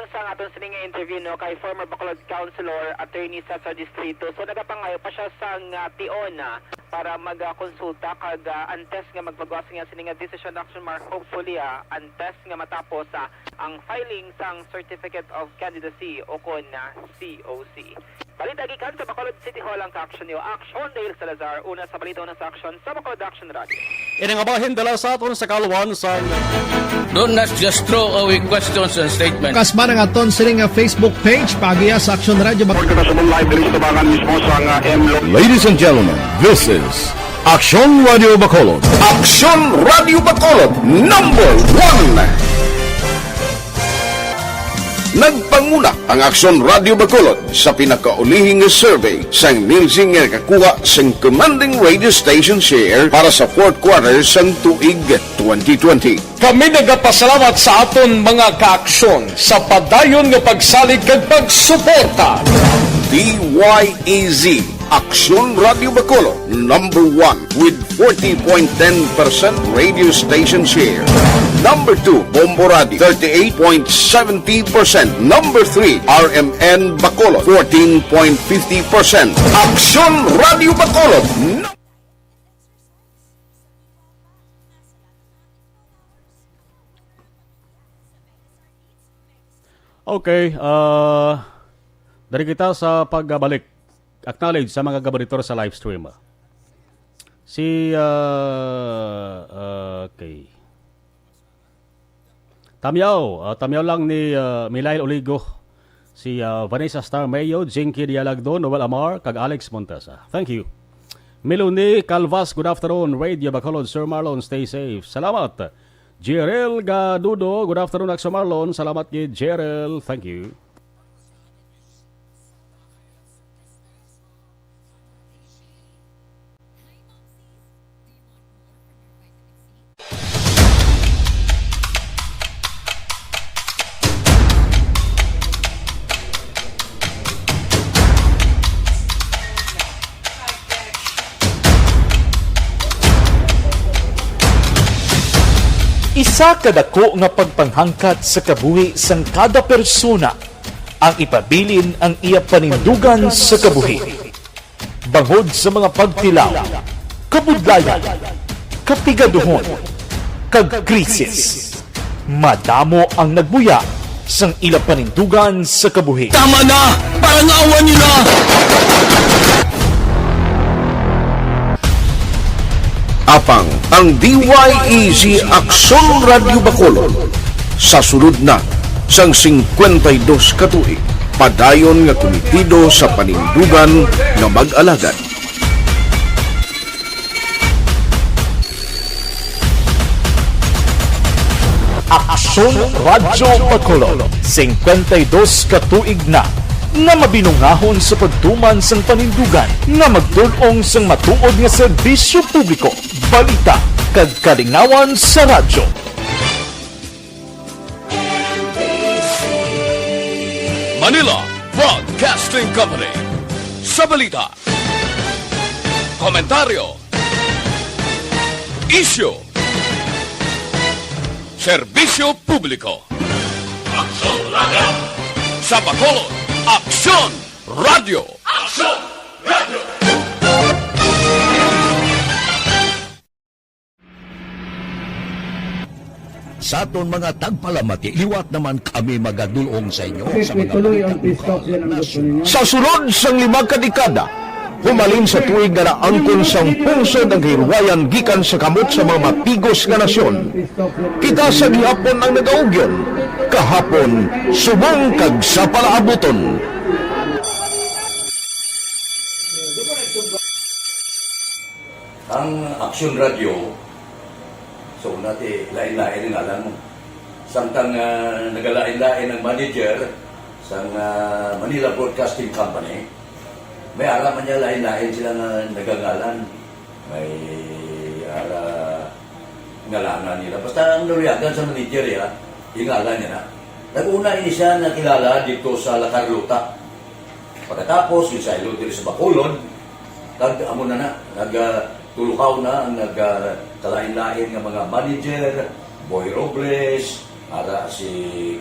Sa aton sining interview, no, kay former Bacolod Councilor Attorney Cesar Distrito. So, nagapangayo pa siya sang, ah, tion, ah, para magakonsulta kag, ah, antes nga magpagawas niya sini nga decision action, mar-, hopefully, ah, antes nga matapos, ah, ang filing sang Certificate of Candidacy o kon, ah, C O C. Balita gikan sa Bacolod City Hall ang ka-aksyon niyo. Aksyon, Dale Salazar, una sa balita, una sa aksyon sa Bacolod Action Radio. Ini nga bahin dala sa aton sa kalwan sang Don't not just throw away questions and statements. Kasba ang aton sining nga Facebook page, paagiya sa Aksyon Radio Bacolod. Report ka sa live diri sa Tabangan mismo sa nga M Lo- Ladies and gentlemen, this is Aksyon Radio Bacolod. Aksyon Radio Bacolod, number one. Nagpanguna ang Aksyon Radio Bacolod sa pinakaulihi nga survey sang Nielsen nga nakakuha sang commanding radio station share para sa fourth quarter sang tuig twenty twenty. Kami nagapasalamat sa aton mga kaaksyon sa padayon nga pagsalig kag pagsuporta. D Y E Z, Aksyon Radio Bacolod, number one with forty point ten percent radio station share. Number two, Bombo Radio, thirty-eight point seventy percent. Number three, R M N Bacolod, fourteen point fifty percent. Aksyon Radio Bacolod, Okay, ah, dari kita sa pagbalik. Acknowledge sa mga gabaritor sa live stream. Si, ah, okay. Tamyaw, ah, tamyaw lang ni, ah, Milail Oligo, si, ah, Vanessa Star Mayo, Jinky Dialagdo, Noel Amar, kag Alex Montesa. Thank you. Miluni Calvas, good afternoon. Radio Bacolod, Sir Marlon, stay safe. Salamat. Jerel Gadudo, good afternoon, Aksyon Marlon. Salamat kay Jerel. Thank you. Isa ka dako nga pagpanghangkat sa kabuhi sang kada persona ang ipabilin ang iya panindugan sa kabuhi. Bangod sa mga pagtilaw, kabudlayan, kapigaduhon, kag krisis, madamo ang nagbuya sang ila panindugan sa kabuhi. Tama na! Parangawan niyo na! Apang ang D Y E Z Aksyon Radyo Bacolod sa sulod na sang singkwenta y dos ka tuig, padayon nga kumitido sa panindugan nga mag-alagad. Aksyon Radyo Bacolod, singkwenta y dos ka tuig na nga mabinungahon sa pagtuman sang panindugan nga magdul-ong sang matuod nga serbisyo publiko, balita, kag kalingawan sa radyo. Manila Broadcasting Company. Sa balita, komentaryo, isyu, serbisyo publiko. Aksyon Radyo. Sa Bacolod, Aksyon Radyo. Aksyon Radyo. Sa aton mga tagpalamati, liwat naman kami magadul-ong sa inyo sa mga balita lokal, nasyonal. Sa sulod sang lima ka dekada, Humalin sa tuig nga naangkon sang pungsod ang kahilwayan gikan sa kamot sa mga mapigos nga nasyon. Kita sa gihapon ang nagaugyon, kahapon, subong kag sa palaabuton. Ang Aksyon Radyo, so, una ti, lain-lain ang ngalan mo. Samtang, ah, nagalain-lain ang manager sang, ah, Manila Broadcasting Company, may ara man niya lain-lain sila nga nagangalan. May ara ngalanan nila. Basta ang naluyagan sa manager, ya, yung ngalan niya na. Nag-una ini siya nakilala dito sa La Carlota. Pagkatapos, yung saylo diri sa Bacolod, kag amo na na, nag, ah, tulukaw na ang nag, ah, kalain-lain nga mga manager, Boy Robles, ara si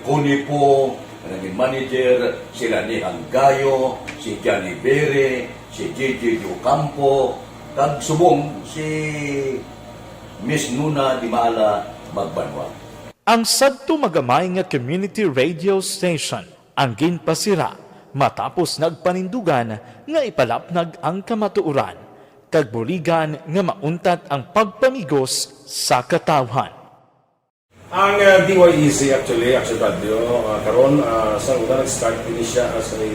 Connie Poo, nga naging manager, si Rani Hanggayo, si Johnny Bere, si J J Ocampo, kag subong si Miss Nuna Dimala Magbanwa. Ang sadto magamay nga community radio station ang ginpasira matapos nagpanindugan nga ipalapnag ang kamatuoran kag buligan nga mauntat ang pagpamigos sa katawhan. Ang, uh, D Y E Z actually, Action Radio, uh, karon, uh, sa una nag-start ini siya as a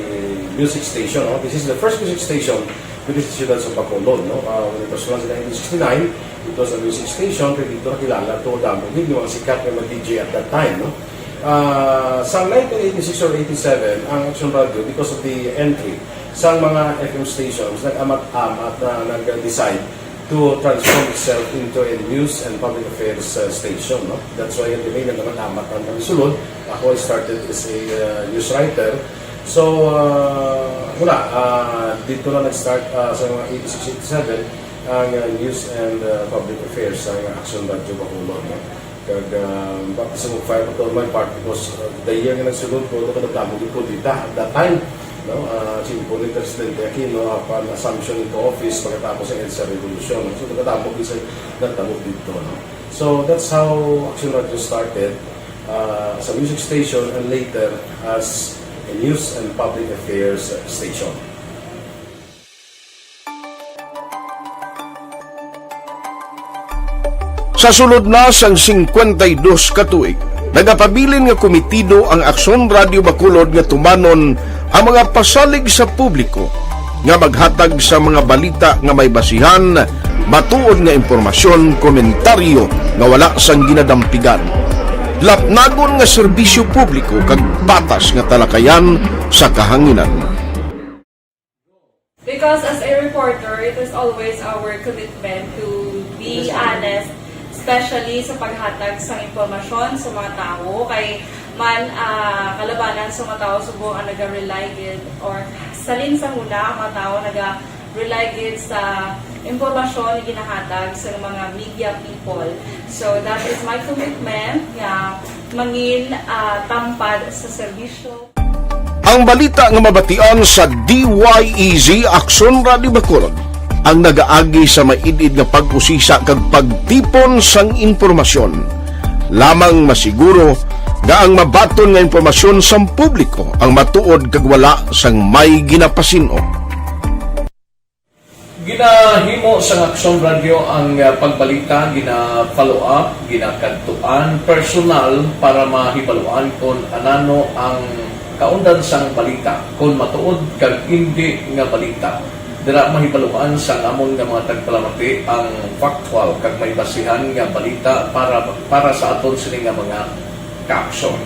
music station, no? This is the first music station with the Siyudad sa Bacolod, no? Uh, when it was launched in nineteen sixty-nine, it was a music station, pero dito nakilala to, damo gid yung mga sikat nga mga D J at that time, no? Uh, sa nineteen eighty-six or eighty-seven, ang Action Radio, because of the entry sa mga F M stations, nag-amat-amat na nag-decide to transform itself into a news and public affairs, uh, station, no? That's why, anyway, nag-amat-amat ang sulod. Ako, I started as a, uh, news writer. So, uh, wala, uh, dito na nag-start, uh, sa mga eighty-six, eighty-seven ang, uh, news and, uh, public affairs sa Action Radio Bacolod, no? Kag, uh, baptism of fire pa to my part because, uh, the year nga nagsunod ko, ito kadamo yung kudita at that time, no? Uh, simple ni Presidente Aquino, upon assumption into office, pagkatapos ng EDSA Revolution, no? So, kadamo yung nagtabo dito, no? So, that's how Action Radio started, uh, as a music station and later as a news and public affairs station. Sa sulod na sang singkwenta y dos ka tuig, nagapabilin nga komitido ang Aksyon Radio Bacolod nga tumanon ang mga pasalig sa publiko nga maghatag sa mga balita nga may basihan, matuod nga impormasyon, komentaryo nga wala sang ginadampigan, lapnagon nga serbisyo publiko kag patas nga talakayan sa kahanginan. Because as a reporter, it is always our commitment to be honest, especially sa paghatag sa impormasyon sa mga tawo. Kay man, ah, kalabanan sa mga tawo subong ang naga-rely gid, or salin sa huna ang mga tawo naga-rely gid sa impormasyon nga ginahatag sa mga media people. So that is my commitment nga mangin, ah, tampad sa serbisyo. Ang balita nga mabatian sa D Y E Z Aksyon Radio Bacolod ang nagaagi sa maid-id nga pag-usisa kag pagtipon sang impormasyon. Lamang masiguro nga ang mabaton nga impormasyon sang publiko ang matuod kag wala sang may ginapasin-o. Ginahimo sang Aksyon Radio ang, ah, pagbalita, gina-follow up, ginakadtuan personal para mahibaluan kon anano ang kaundan sang balita, kon matuod kag indi nga balita. Dira mahibaluan sang amon nga mga tagpalamati ang factual kag may basihan nga balita para, para sa aton sini nga mga kaaksyon.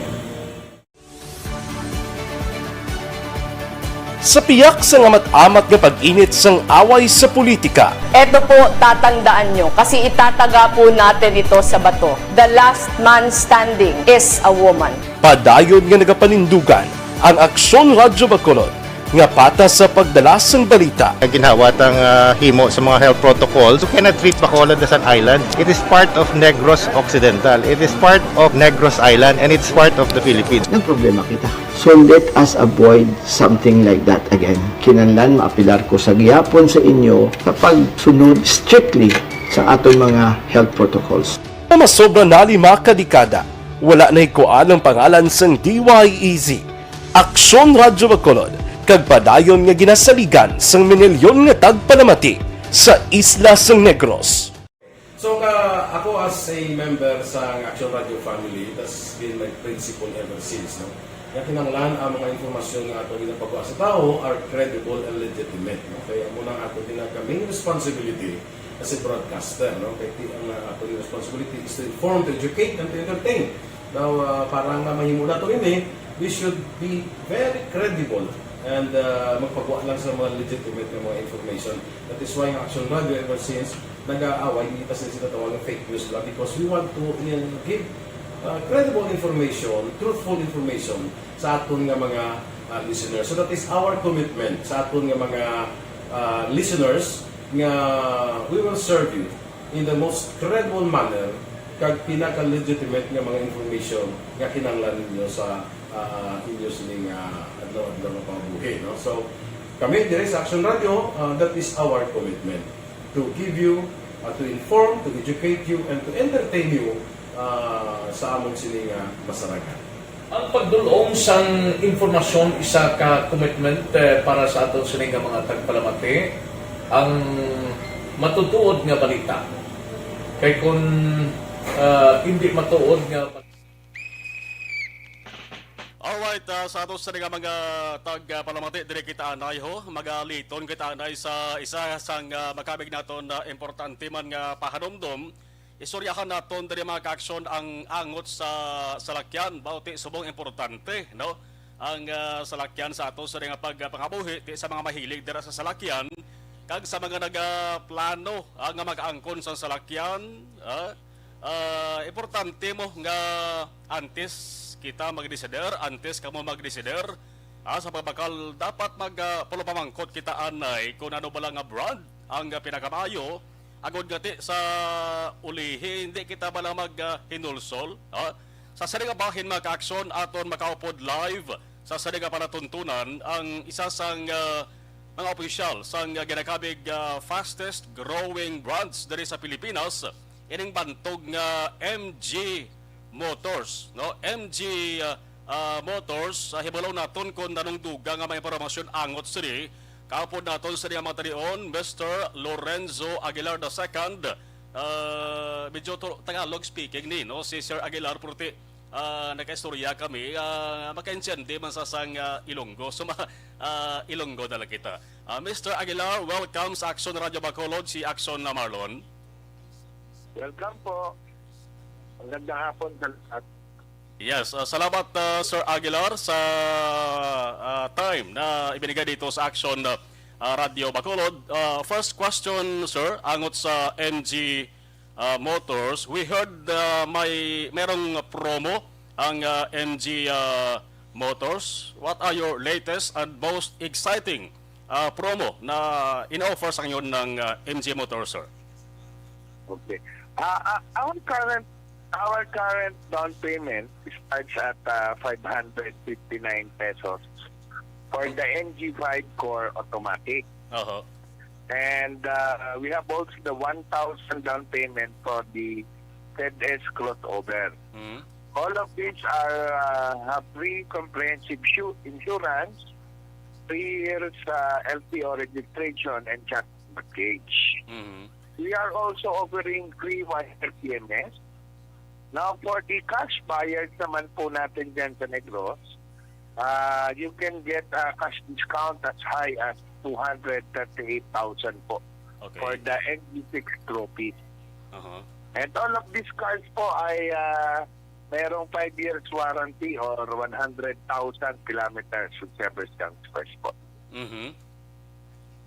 Sa piyak sang amat-amat nga pag-init sang away sa politika, Eto po, tatandaan nyo, kasi itataga po natin ito sa bato. The last man standing is a woman. Padayon nga nagapanindugan ang Aksyon Radyo Bacolod nga patas sa pagdala sang balita. Ginhawa tang, ah, himo sa mga health protocols. You cannot treat Bacolod as an island. It is part of Negros Occidental. It is part of Negros Island, and it's part of the Philippines. Nagproblema kita. So let us avoid something like that again. Kinahanglan maapelar ko sa gihapon sa inyo sa pagsunod strictly sa aton mga health protocols. Nga masobra na lima ka dekada, wala nahikuan ang pangalan sang D Y E Z, Aksyon Radyo Bacolod, kag padayon nga ginasaligan sang minilyon nga tagpalamati sa isla sang Negros. So, ka, ako as a member sa Action Radio family, that's been my principle ever since, no? Nga kinahanglan ang mga impormasyon nga ato ginapagawa sa tawo are credible and legitimate, no? Kaya amo na ato din ang main responsibility as a broadcaster, no? Kaya ti- ang uh, ato din responsibility is to inform, to educate, and to entertain. Now, uh, para nga mahimo nato ini, we should be very credible and uh, magpagawa lang sa mga legitimate nga mga information. That is why ang Action Radio ever since nag-aaway, hindi pa sila sila tawag ng fake news lang because we want to uh, give uh, credible information, truthful information sa aton nga mga uh, listeners. So that is our commitment sa aton nga mga uh, listeners nga we will serve you in the most credible manner kag pinaka-legitimate nga mga information nga kinahanglan ninyo sa uh, inyo sining uh, adlaw-adlaw nga pambuhi, no? So, kami dire sa Action Radio, uh, that is our commitment to give you, uh, to inform, to educate you, and to entertain you uh, sa amon sini nga masarangan. Ang pagdul-ong sang impormasyon isa ka commitment eh, para sa aton sini nga mga tagpalamati. Ang matutuod nga balita. Kay kung ah, hindi matuod nga Alright, ah, sa ato sa nga mga tagpalamati, diri kita anay ho, magaliton kita anay sa isa sang ah, makabig naton na importante man nga pahanumdom. Istoryahan naton diri mga ka-aksyon ang angot sa salakyan, bauti subong importante, no? Ang ah, salakyan sa ato sa nga pagpangabuhi ti sa mga mahilig dira sa salakyan kag sa mga nagaplano ah, nga mag-angkon sa salakyan, ah, Ah, importante mo nga antes kita magdesider, antes kamo magdesider, ah, sa pagbakal dapat mag ah, pulupamangkot kita anay kung ano bala nga brand ang ah, pinakamaayo, agod nga ti sa ulihi hindi kita bala mag ah, hinulsol, ah. Sa sini nga bahin mga ka-aksyon aton makaupod live sa sini nga palatuntunan ang isa sang ah, mga opisyal sang ah, ginakabig ah, fastest growing brands diri sa Pilipinas, ining bantog nga M G Motors, no? M G ah, ah, Motors, ah, hibalo naton kung nanong dugang nga may impormasyon angot sini. Kaupod naton sini ang mga talion, Mister Lorenzo Aguilar the second. Ah, medyo to, Tagalog speaking ni, no? Si Sir Aguilar, pero ti, ah, nagkaistorya kami, ah, makaintiende man sa sang ah, Ilonggo. So, ma, ah, Ilonggo na lang kita. Ah, Mister Aguilar, welcome sa Action Radio Bacolod, si Action na Marlon. Welcome po. Magandang hapon sa lahat. Yes, ah, salamat ah, Sir Aguilar sa ah, time na ibinigay dito sa Action ah, Radio Bacolod. Ah, first question, sir, angot sa M G ah, Motors. We heard ah, may merong promo ang ah, M G ah, Motors. What are your latest and most exciting ah, promo na in-offer sa ngayon ng ah, M G Motors, sir? Okay. Uh, uh, our current our current down payment starts at uh, five hundred fifty-nine pesos for the M G five Core Automatic. Oho. And uh, we have also the one thousand down payment for the Z S crossover. Mm. All of these are uh, have free comprehensive shu- insurance, three years uh, L T O registration, and chat package. Mhm. We are also offering free wire P M S. Now, for the cash buyers naman po natin dyan sa Negros, uh, you can get a cash discount as high as two hundred thirty-eight thousand po Okay. for the N G six trophy. Aha. And all of these cars po ay uh, mayroong five years warranty or one hundred thousand kilometers, whichever comes first po. Mhm.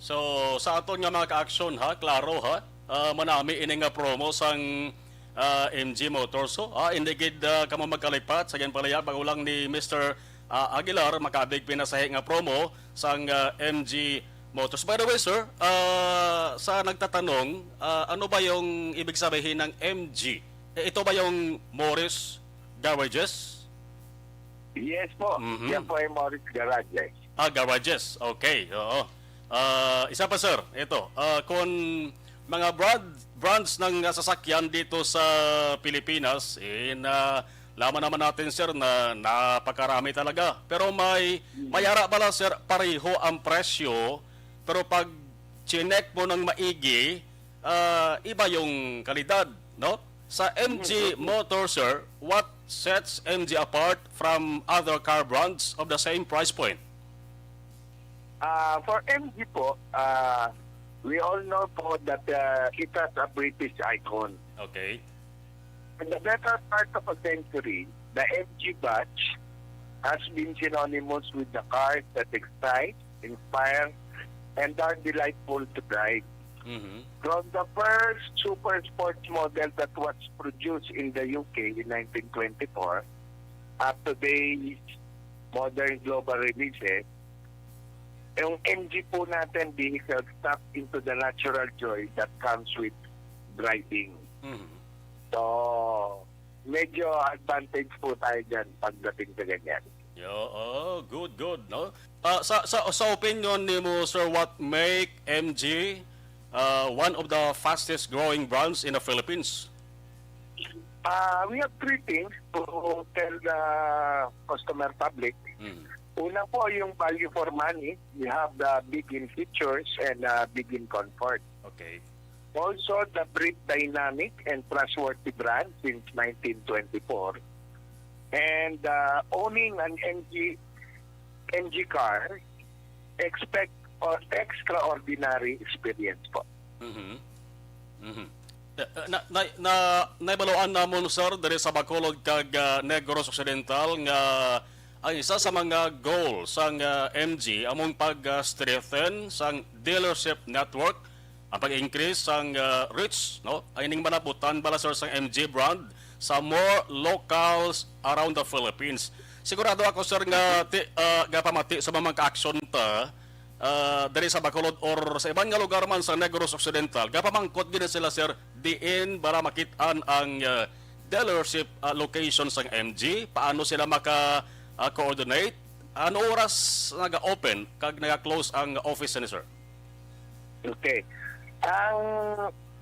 So, sa aton nga mga ka-action, ha, klaro, ha, ah, manami ini nga promo sang ah, M G Motors, ho. Ah, hindi gid ah, kamo magkalipat sa ginpalaya bago lang ni Mister ah, Aguilar makabig pinasahi nga promo sang ah, M G Motors. By the way, sir, ah, sa nagtatanong, ah, ano ba yung ibig sabihin ng M G? Eh, ito ba yung Morris Garages? Yes po, Mhm. yan po ay Morris Garages. Ah, garages. Okay, oo. Ah, isa pa, sir, ito. Ah, kung mga brand, brands ng ah, sasakyan dito sa Pilipinas, in ah, Laman naman natin, sir, na napakarami talaga. Pero may, may ara bala, sir, pareho ang presyo, pero pag chinek mo ng maigi, ah, iba yung kalidad, no? Sa M G Motor, sir, what sets M G apart from other car brands of the same price point? Ah, for M G po, ah, we all know po that uh, it has a British icon. Okay. In the better part of a century, the M G badge has been synonymous with the cars that excite, inspire, and are delightful to drive. Mhm. From the first super sports model that was produced in the U K in nineteen twenty-four, up to today's modern global releases, yung M G po natin vehicles tap into the natural joy that comes with driving. Mhm. So, medyo advantage po tayo dyan pagdating sa ganyan. Yo, oh, good, good, no? Ah, sa sa sa opinion nimo, sir, what make M G uh, one of the fastest growing brands in the Philippines? Uh, we have three things to tell the customer public. Mm. Una po yung value for money. We have the big in features and uh, big in comfort. Okay. Also, the breed dynamic and trustworthy brand since nineteen twenty-four. And uh, owning an M G, M G car, expect or extraordinary experience po. Mhm. Mhm. Na, na, na, naibaluan namon, sir, diri sa Bacolod kag ah, Negros Occidental nga ang isa sa mga goal sang ah, M G among pag-strengthen sang dealership network, ang pag-increase sang ah, reach, no? Ang ining manabutan bala, sir, sang M G brand sa more locals around the Philippines. Sigurado ako, sir, nga ti, ah, gapamati sa mga action ta ah, diri sa Bacolod or sa iban nga lugar man sa Negros Occidental, gapamangkot gid sila, sir, diin para makit-an ang ah, dealership ah, location sang M G, paano sila maka ah, coordinate, ano oras naga-open kag naga-close ang office ni sir? Okay. Ang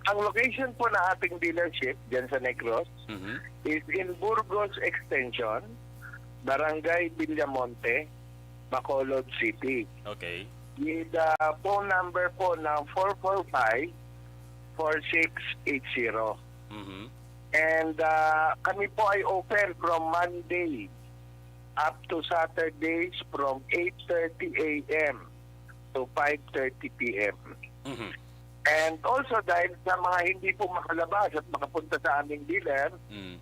ang location po ng ating dealership dyan sa Negros Mhm. is in Burgos Extension, Barangay Villamonte, Bacolod City. Okay. With the phone number po ng four four five, four six eight zero. Mhm. And uh, kami po ay open from Monday up to Saturdays from eight thirty a m to five thirty p m. Mhm. And also, dahil sa mga hindi po makalabas at makapunta sa aming dealer, Mm.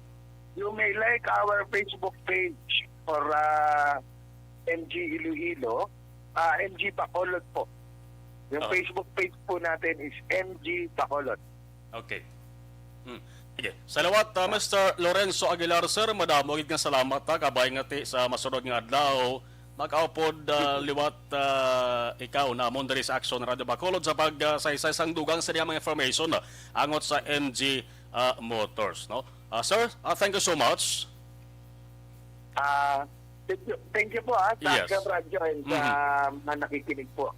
you may like our Facebook page for uh, M G Iloilo, uh, M G Bacolod po. Yung Ah. Facebook page po natin is M G Bacolod. Okay. Hmm. Sige. Sa liwat, ah, Mister Lorenzo Aguilar, sir, madamo gid nga salamat, ha, kabay nga ti sa masunod nga adlaw, makaupod ah, liwat ah, ikaw namon diri sa Action Radio Bacolod sa pagsaysay sang dugang sa iyang mga information ah, angot sa M G ah, Motors, no? Ah, sir, ah, thank you so much. Ah, thank you, thank you po ah, sa Yes. Action Radio and sa mga nakikinig po.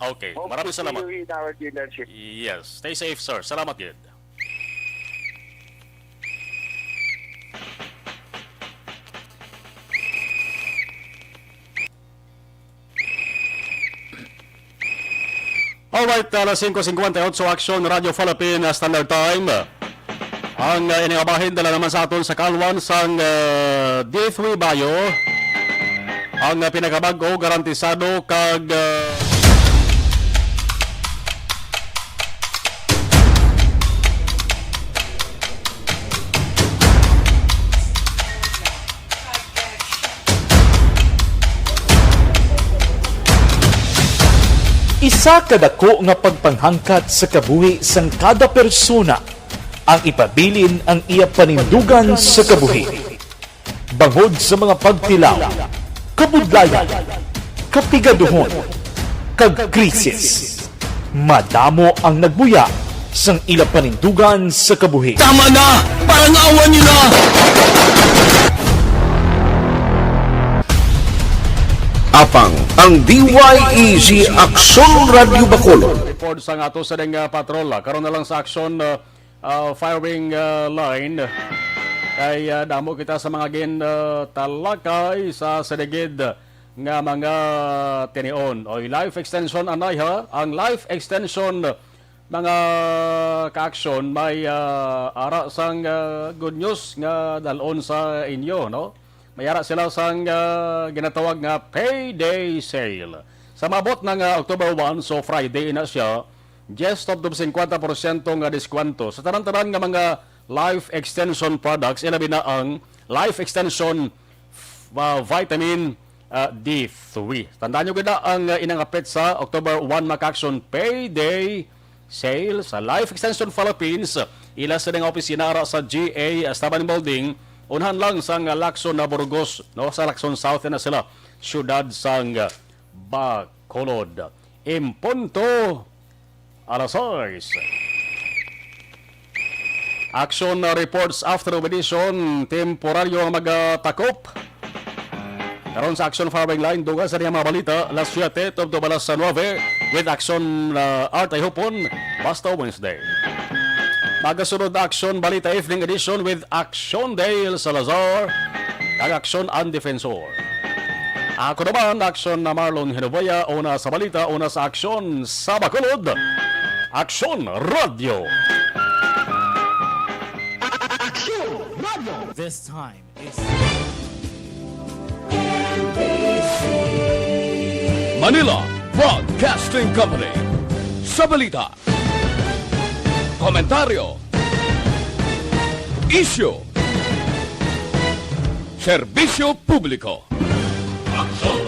Okay, Hope maraming to see salamat. you in our dealership. Yes, stay safe, sir. Salamat gid. Alright, alas singko singkwenta y ocho, Action Radio Philippine Standard Time. Ang uh, ining bahin dala naman sa aton sa kalwan sang uh, D three Bayo. Ang uh, pinakabag-o, garantisado kag uh, Isa ka dako nga pagpanghangkat sa kabuhi sang kada persona ang ipabilin ang iya panindugan sa kabuhi. Bangod sa mga pagtilaw, kabudlayan, kapigaduhon, kag krisis, madamo ang nagbuya sang ila panindugan sa kabuhi. Tama na! Parangawan niyo na! Apang ang D Y E G Aksyon Radyo Bacolod. Report sa ato sa ding uh, patrol. Ah, karon na lang sa action uh, uh, firing uh, line. Kay, ah, damo kita sa mga gin, ah, talakay sa sinigid nga mga tinion. Oy, life extension, anay, ha? Ang life extension mga ka-aksyon, may, ah, ara sang, ah, good news nga dalon sa inyo, no? May ara sila sang, ah, ginatawag nga payday sale. Sa maabot na nga October one, so Friday na siya, diyes hangtod cinquenta por ciento nga diskwento sa tanan-tanan nga mga life extension products, ilabi na ang life extension, ah, vitamin, ah, D three. Tandaan nyo gid na ang, ah, inang petsa, October one, mga ka-aksyon, payday sale sa Life Extension Philippines. Ila sa nga opisina ara sa G A Estaban Building, unahan lang sang Lacson na Burgos, no, sa Lacson South na sila, siyudad sang Bacolod. En punto alas sais. Action, uh, reports after mediation, temporaryo ang magatakop. Karon sa Action Firing Line, dugang sa niyang mga balita, alas siyete tubtob alas nuebe, with Action, uh, Art Ihupon, basta Wednesday. Magasunod na Action Balita Evening Edition with Action Dale Salazar, kag Action Ang Defensor. Ako naman, Action na Marlon Hinuboya, una sa balita, una sa aksyon sa Bacolod, Action Radio. Action Radio. This time is Manila Broadcasting Company. Sa balita, komentaryo, isyu, serbisyo publiko. Aksyon